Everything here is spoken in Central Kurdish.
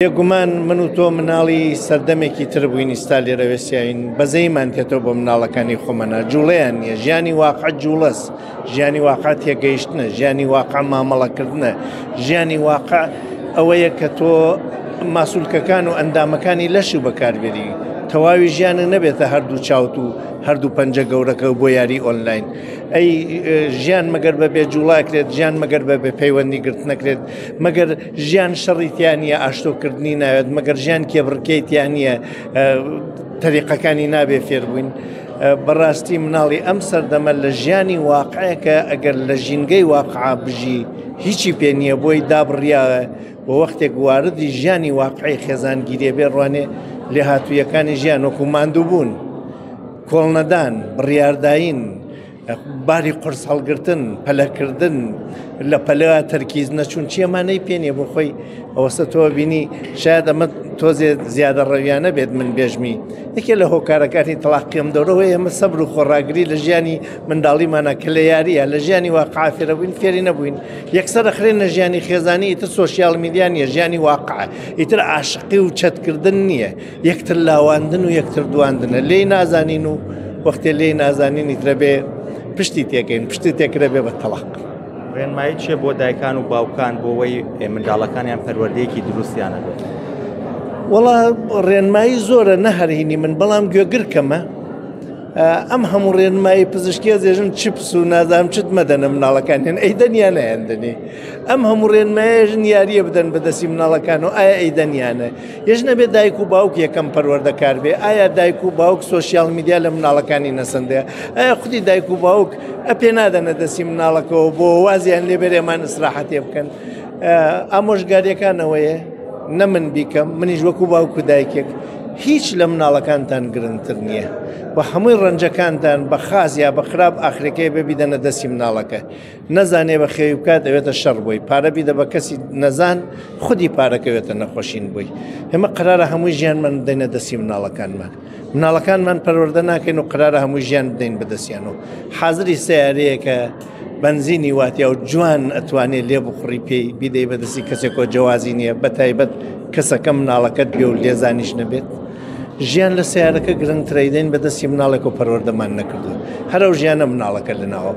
بێگومان من و تۆ مناڵی سەردەمێکی تر بووین ئیستا لێرە وێسیاین بەزەیمان تێتەوە بۆ مناڵەکانی خۆمانە جوڵەیان نییە ژیانی واقع جوڵەس ژیانی واقع تێگەیشتنە ژیانی واقع مامەڵەکردنە ژیانی واقع ئەوەیە کە تۆ ماسولکەکان و ئەندامەکانی لەش و بەکاربێری تەواوی ژیانە نەبێتە هەردوو چاوت و هەردوو پەنجە گەورەکە بۆ یاری ئۆنلاین ئەی ژیان مەگەر بە بێ جوڵاکرێت ژیان مەگەر بە بێ پەیوەندی گرتنەکرێت مەگەر ژیان شەڕی تیا نییە ئاشتۆکردنی ناوێت مەگەر ژیان کێبڕکێی تیا نییە تەریقەکانی نابێ فێربووین بەڕاستی مناڵی ئەم سەردەمە لە ژیانی واقعەکە ئەگەر لە ژینگەی واقعا بژی هیچی پێ نییە بۆی دابڕیاوە و وەختێک واردی ژیانی واقعی خێزانگیریە بێ ڕوانێ لێهاتوویەکانی ژیان وەکو ماندووبوون کۆڵنەدان بڕیارداین باری قورس هەڵگرتن، پەلەکردن، لە پەلە تەرکیز نەچوون چی ئەمانەی پێ نییە بۆ خۆی ئەوەسە تۆ بینی شاید ئەمە تۆزێ زیادە ڕەویانە بێت من بێژمی یەکێ لە هۆکارەکانی تەلاقی ئەم دەورەوە ئێمە سەبر و خۆڕاگری لە ژیانی منداڵیمانە کە لە یاریە لە ژیانی واقع فێرەبووین فێری نەبووین یەکسەر ئەخرێن لە ژیانی خێزانی ئیتر سۆشیال میدیا نییە ژیانی واقع ئیتر عاشقی و چەتکردن نییە یەکتر لاواندن و یەکتر دواندنە لێی نازانین و وەختێ لێی نازانین ئیترە بێ پشتی تێکەین پشتی تێکرە بێ بە تەڵاق. ڕێنمایی چیە بۆ دایکان و باوکان بۆوەی منداڵەکانیان پەروەردەیەکی دروستیان هەبێت؟ وەڵا ڕێنمایی زۆرە نە هەرهینی من بەڵام گوێگر کەمە ئەم هەموو ڕێنمایی پزیشکیە زێژن چپس و نازانم چت مەدەنە مناڵەکانیان ئەیدەن یان نایاندەنێ ئەم هەموو ڕێنمایەژن یاریە بدەن بەدەستی مناڵەکان و ئایا ئەیدەن یانە یش نەبێت دایک و باوک یەکەم پەروەردەکار بێ ئایا دایک و باوک سۆشیال میدیا لە مناڵەکانی نەسەندێ ئایا خودی دایک و باوک ئەپێ نادەنە دەستی مناڵەکەەوە بۆ وازیان لێ بەرێمان ئیسراحەتێ بکەن ئامۆژگاریەکانەوەیە نە من بیکەم منیش وەکو باوک و دایکێک هیچ لە مناڵەکانتان گرنگتر نییە و هەمووی ڕەنجەکانتان بە خاز یا بە خراپ ئاخرەکەی ببیدەنە دەستی مناڵەکە نەزانێ بە خێوی بکات ئەوێتە شەڕ بۆی پارە بیدە بە کەسی نەزان خودی پارەکەوێتە نەخۆشین بۆی ئێمە قرارە هەمووی ژیانمان بدەینە دەستی مناڵەکانمان مناڵەکانمان پەروەردە ناکەین و قرارە هەمووی ژیان بدەین بەدەستیان و حازری سیارەیەکە بەنزینی واتیا و جوان ئەتوانێ لێ بخوڕی پێی بیدەی بەدەستی کەسێکۆ جەوازی نییە بە تایبەت کەسەکە مناڵەکەت بێ و لێزانیش نەبێت ژیان لە سیارەکە گرنگترەیدەین بەدەستی مناڵێک و پەروەردەمان نەکردو هەرەو ژیانە مناڵەکە لەناوە.